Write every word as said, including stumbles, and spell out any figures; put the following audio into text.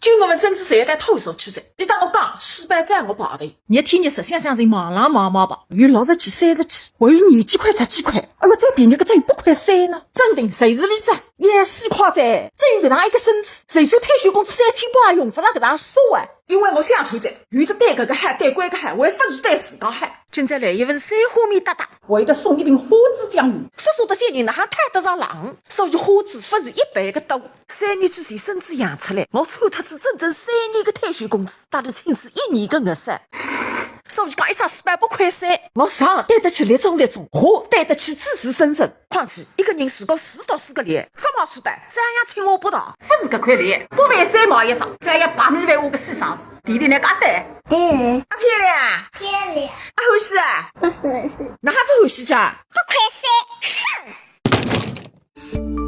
就我们孙子侪要到托儿所去哉。你当我讲，书包占我跑的。日天日说，想想是忙啦忙忙吧，有六十几、三十几，还有廿几块、十几块。哎哟，再便宜个只有八块三呢。真的，侪是里子，也死快哉，只有搿趟一个孙子，就算退休工资三千八也用勿着搿趟书啊。因为我想出去，有的对搿个好，对关个好，还勿如对自家好。今朝来一份三虾面搭搭，还有得送一瓶花枝酱油，勿舍得小人哪能摊得上浪，所以花枝勿是一般个多。 三年之前孙子养出来，我凑脱仔整整三年个退休工资，搭俚请仔一年个月薪。所以讲，一只书包八块三，我上对得起立总立总，下对得起子子孙孙。况且，一个人如果是读书个料，勿买书包，照样青蛙不到。勿是搿块料，八万三买一只，照样白米饭下个西双版纳。弟弟，侬讲对？嗯。阿漂亮啊？漂亮。阿欢喜啊？勿欢喜。哪哈勿欢喜介？八块三，哼。